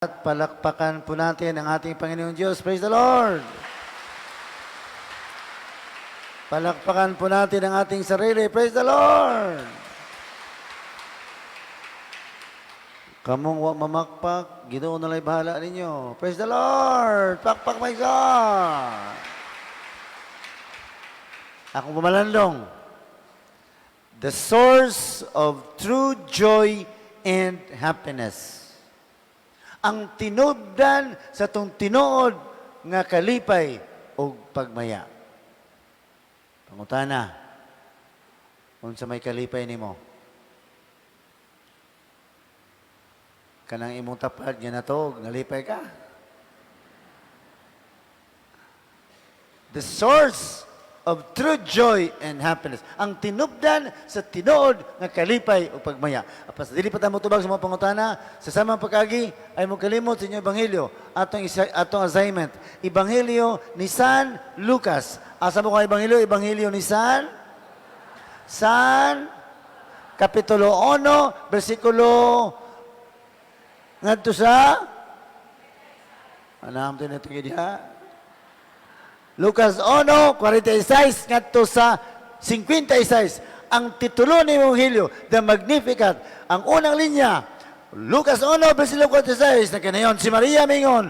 Palakpakan po natin ang ating Panginoong Diyos. Praise the Lord! Palakpakan po natin ang ating sarili. Praise the Lord! Kamong wa mamakpak, Ginoo na la'y bahala ninyo. Praise the Lord! Pakpak, my God! Akong pamalandong. The source of true joy and happiness. Ang tinubdan sa atong tinuod nga kalipay o pagmaya. Pangutana, unsa may kalipay nimo? Kanang imong tapad nga natog, nalipay ka? The source of true joy and happiness. Ang tinubdan sa tinuod nga kalipay o pagmaya. Apan sa dili pa ta motubag sa mga pangutana, sa samang pag-agi ay mo kalimot sa inyong ebanghelyo, atong assignment. Ebanghelyo ni San Lucas. Asa mo ka ebanghelyo? Ebanghelyo ni San San Kapitulo 1, bersikulo ngadto sa ano ang tinatugid diha? Lucas 1:46 ngadto sa 56. Ang titulo ni Ebanghelyo, The Magnificat. Ang unang linya, Lucas 1, versikulo 46, na kanayon, si Maria mingon,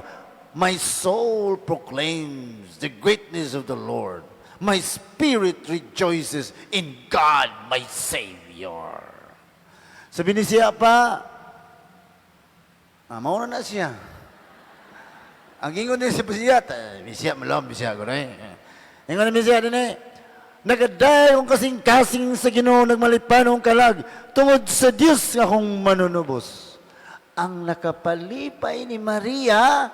"My soul proclaims the greatness of the Lord. My spirit rejoices in God, my Savior." Sabi ni siya pa, mauna na siya. Ang ingon din si Bisaya, Bisaya malam, Bisaya ko na eh. Ingon ni Bisaya din eh, "Nagaday kong kasing-kasing sa Ginoo, nagmalipan kalag, tungod sa Dios nga akong manunubos." Ang nakapalipay ni Maria,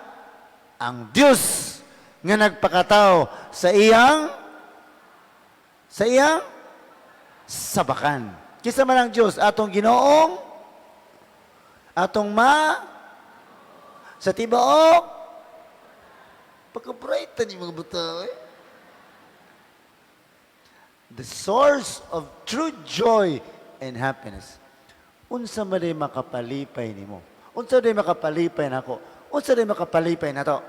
ang Dios nga nagpakatao sa iyang sabakan. Kinsa man ang Dios? Atong Ginoong, atong ma, sa tibuok, pagka-bright ni mga buta eh. The source of true joy and happiness. Unsa man day makapalipay nimo? Unsa day makapalipay nako? Unsa day makapalipay nato?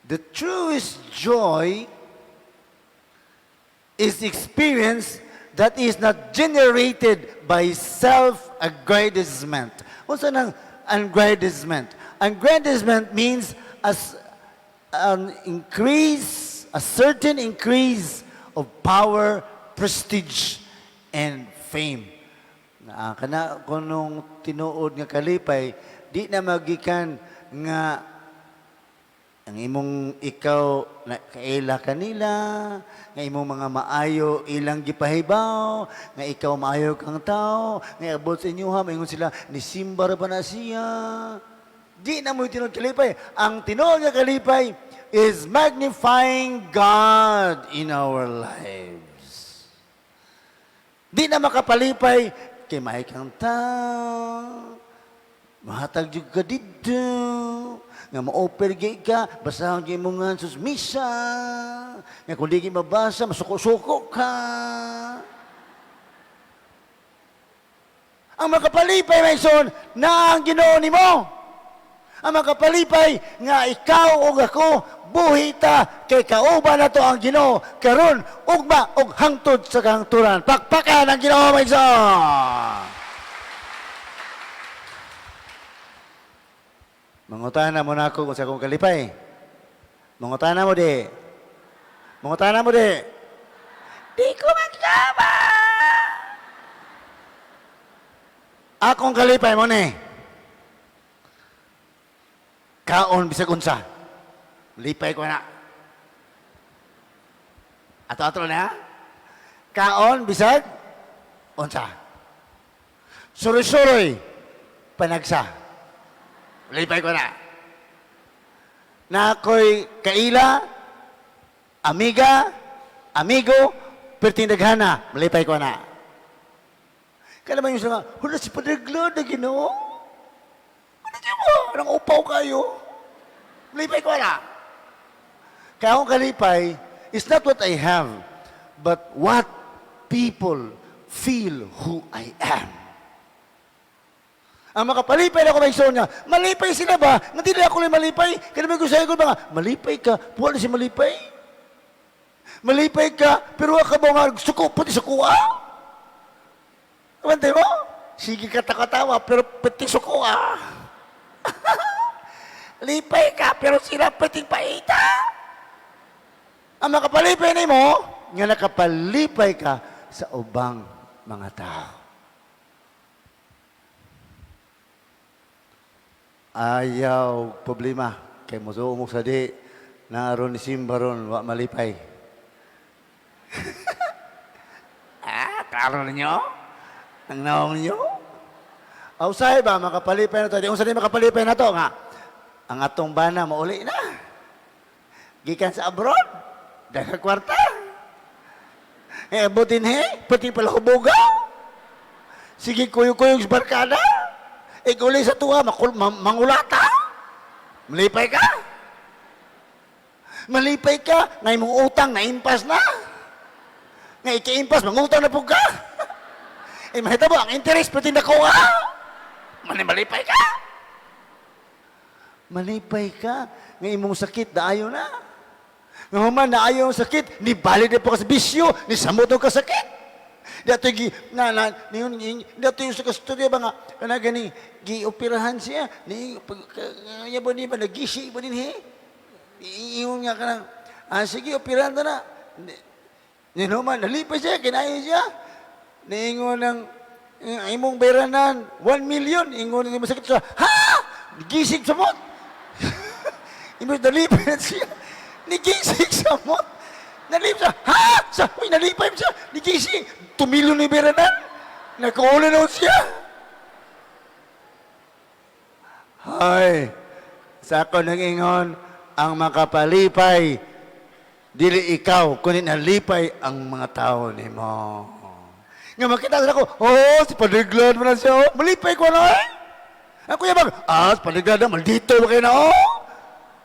The truest joy is experience that is not generated by self-aggrandizement. Unsa nang aggrandizement? Aggrandizement means as an increase, a certain increase of power, prestige, and fame. Na kana kunong tinuod nga kalipay, di na magikan nga ang imong ikaw na kaila kanila, nga imong mga maayo ilang gipahibaw, nga ikaw maayo kang tao, nga abot sa inyo ha, maingon sila, ni simba ra ba na siya? Di na mo tinuod kalipay. Ang tinuod nga kalipay is magnifying God in our lives. Di na makapalipay kay maayo kang tao, mahatag jud ka didto, nga ma-offer gyud ka, basahon gyud mo nga sus misa, nga kung di gyud mabasa, masuko-suko ka. Ang makapalipay, my son, na ang Ginoo nimo. Ang makapalipay nga ikaw ug ako buhi ta kay kauban nato ang Ginoo karon, ugma ug hangtod sa kahangturan. Pakpakan ang Ginoo, my son. Mangutana mo na ako kung sa akong kalipay. Mangutana mo di. Mangutana mo di. Di ko magsama. Akong kalipay mo ni. Kaon bisag unsa. Lipay ko na. Ato-ato na. Kaon bisag unsa. Suroy-suroy panagsa. Lipay ko na. Na ako'y kaila, amiga, amigo, pertindaghana, malipay ko na. Kaya naman yung nga, "Hala si Padre Glad na Ginoo. Ano siya mo? Anong upaw kayo?" Malipay ko na. Kaya akong kalipay is not what I have, but what people feel who I am. Ang makapalipay na ako may nga, malipay sila ba? Nga dili ako lang malipay. Kaya may gusto ko ba nga, malipay ka, puwal na si malipay. Malipay ka, pero ka ba nga, suko, puti suko ah? Kabantay mo? Sige ka takatawa, pero pati suko ah. Lipay ka, pero sila pati paita. Ang makapalipay nimo, nga nakapalipay ka sa ubang mga tao. Ayaw problema. Kay mo mo sa di, naroon ni Simba ron, wa malipay. Ah, klaro ninyo? Ang naong ninyo? Aw, usahay ba, makapalipay na to. Di, unsa di makapalipay na to? Nga, ang atong bana, mauli na. Gikan sa abroad, daghang kwarta. Eh, abutin he, pati pala hubuga. Sige, kuyog-kuyog sa barkada. Ikaw sa tuwa, mangulata. Malipay ka. Malipay ka, ngay mong utang, naimpas na. Ngay ikiimpas, mangutang na po ka. Eh, mahita mo, ang interest, pati nakuha. Malipay ka. Malipay ka, ngay imong sakit, naayo na. Nga human, naayo ang sakit, ni balik na po ka sa bisyo, ni samot ka sakit. Dato gi na na niyon dato yung sa kustodya ba nga kana gani gioperahan siya ni pag ya ba ni ba nagisi ba din he ingon nga kanang ah sige operahan ta na ni man nalipay siya kinayo siya niingon ng imong bayranan 1 million ingon ni masakit siya ha gisig sa mot imong nalipay na siya nigisig sa mot. Nalipay siya. Ha? Sa, uy, nalipay siya. Nigising. Tumilo ni Beranan. Nakaula na siya. Hay, sa ako nang ingon, ang makapalipay, dili ikaw, kundi nalipay ang mga tao nimo. Nga makita sa ako, oh, si Padiglan mo na siya, oh, malipay ko na eh. Ang kuya bang, ah, si Padiglan na, maldito ba kayo na, oh.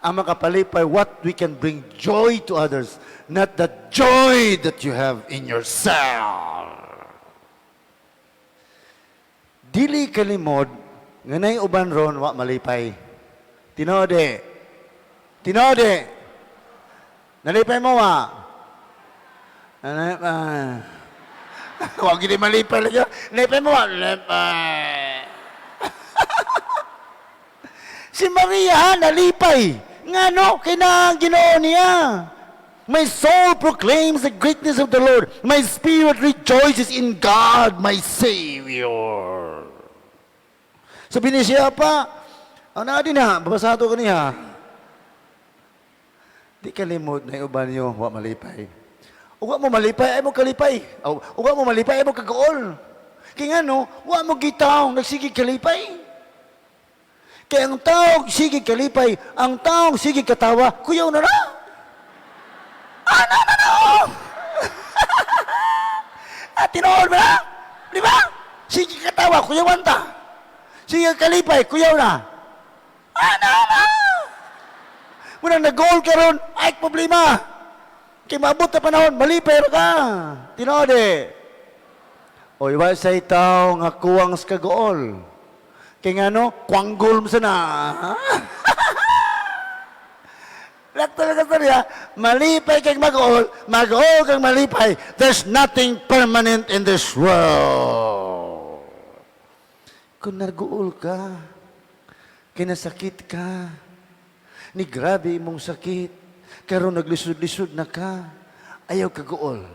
Ang makapalipay, what we can bring joy to others, not the joy that you have in yourself. Dili kalimod, nga nay uban ron, wa malipay. Tinode. Tinode. Nalipay mo, wa? Nalipay. Huwag gini malipay lagi. Nalipay mo, wa? Nalipay. Si Maria, ha, nalipay. Nga no, kina ang Ginoo niya. My soul proclaims the greatness of the Lord. My spirit rejoices in God, my Savior. Sabi niya siya pa, ang naa din ha, babasado ko niya. Di kalimot na uban niyo, wa malipay. Uwa mo malipay, ay mo kalipay. Uwa mo malipay, ay mo kagaol. Kaya nga no, wa mo gitaw, nagsige kalipay. Kaya ang taong sige kalipay, ang taong sige katawa, kuyaw na na. Ah, na, na, na! Ah, tinuod ba na? Di ba? Sige katawa, kuyawan ta. Sige kalipay, kuyaw na. Ah, na, na! Muna nag-goal ka ron, ay problema. Kaya maabot na panahon, malipay ka. Tinuod eh. O, iba sa itaw nga kuwang sa kagool. Kaya nga no, kwanggol mo sana. Lahat talaga sa niya, malipay kang mag-all, mag-all kang malipay. There's nothing permanent in this world. Kung nag-uol ka, kinasakit ka, ni grabe imong sakit, karon naglisod-lisod na ka, ayaw kaguol.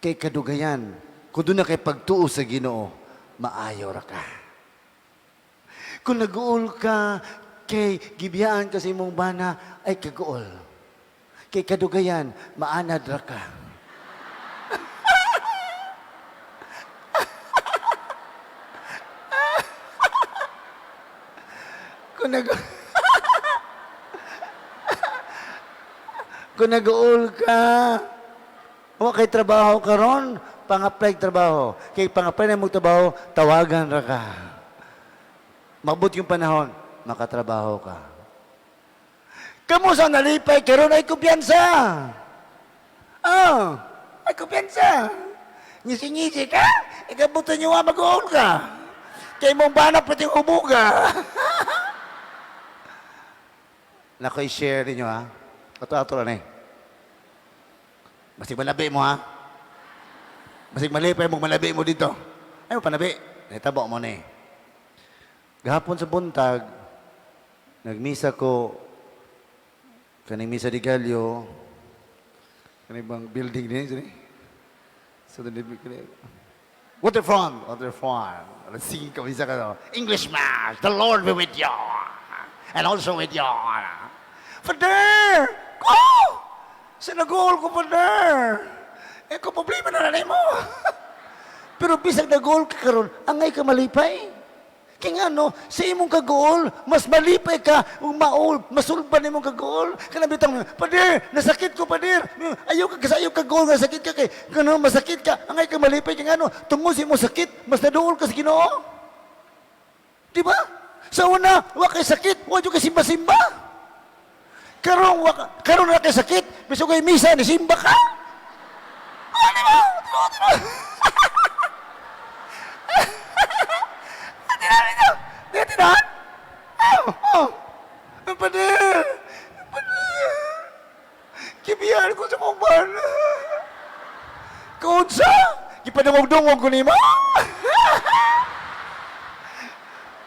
Kay kadugayan, kung doon na kay pagtuo sa Ginoo, maayo ra ka. Kung nag-uol ka, kay gibiyaan ka sa imong bana, ay kaguol. Kay kadugayan, maanad ra ka. Kung nag-uol ka, wa kay trabaho karon, pang-apply trabaho. Kay pang-apply na mong trabaho, tawagan ra ka. Mabot yung panahon, makatrabaho ka. Kamu sa nalipay, karon ay kumpiyansa. Ah, ay kumpiyansa. Ngisi-ngisi ka, ikabutan niyo nga mag-uol ka. Kay mong bana pati hubuga. Nako, i-share ninyo ha. Ato-ato lang eh. Basig malabi mo ha. Basig malipay mo, malabi mo dito. Ay mo panabi. Nahitabo mo na eh. Gahapon sa buntag, nagmisa ko, kaning Misa de Gallo, kaning bang building din, sini? So, the Waterfront, Waterfront. Alas 5, misa ka no. English Mass, the Lord be with you. And also with you. Father! Ko! Sa nag-goal ko, Father! Eh, ko problema na nanay mo. Pero bisag nag-goal ka karon, angay ka malipay. Kaya nga no, sa imong kagool, mas malipay ka ug maul, masulban imong kagool. Kana bitang, "Pader, nasakit ko, pader." Ayaw ka kasi ayaw kagool nga sakit ka kay kano masakit ka, angay ka malipay kay ngano, tungod sa imong sakit, mas naduol ka sa Ginoo. Di ba? Sa una, wa kay sakit, wa jud kay simba-simba. Karon wa karon na kay sakit, bisag kay misa ni simba ka. Ah, di ba? Di ba? Di ba? Tinahan niyo! Di tinahan? Oh, oh. Pader! Pader! Gibiyaan ko sa kong bana. Kaunsa? Gipadungog-dungog ko nimo.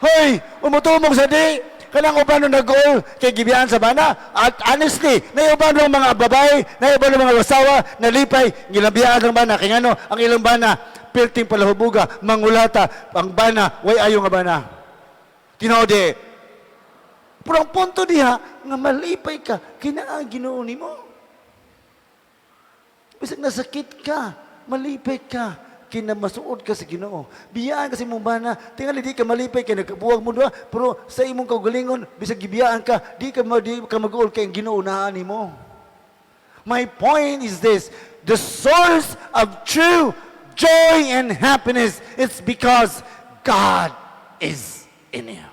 Hoy, umutumog sa di. Kanang uban nung nag-goal kay gibiyaan sa bana. At honestly, naiuban ng mga babae, naiuban ng mga asawa, nalipay, gilabiyaan ng bana. Kaya ngano, ang ilang bana, pilting palahubuga, mangulata, ang bana, way ayo nga bana. Tinuod di. Pero ang punto diha, nga malipay ka, kinaa Ginoo nimo. Bisag nasakit ka, malipay ka, kinamasuod ka sa Ginoo. Biyaan ka sa imong bana, tingali di ka malipay kay nagkabuwag mo doa, pero sa imong kaugalingon, bisag gibiyaan ka, di ka mag-uol kay ang Ginoo naa nimo. My point is this: the source of true joy and happiness is because God is in you.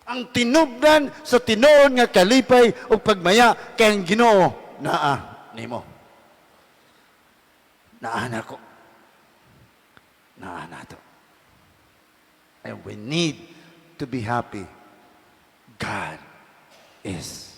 Ang tinubdan sa tinuod nga kalipay o pagmaya kay ang Ginoo naa nimo. Naa nako. Naa nato. And we need to be happy. God is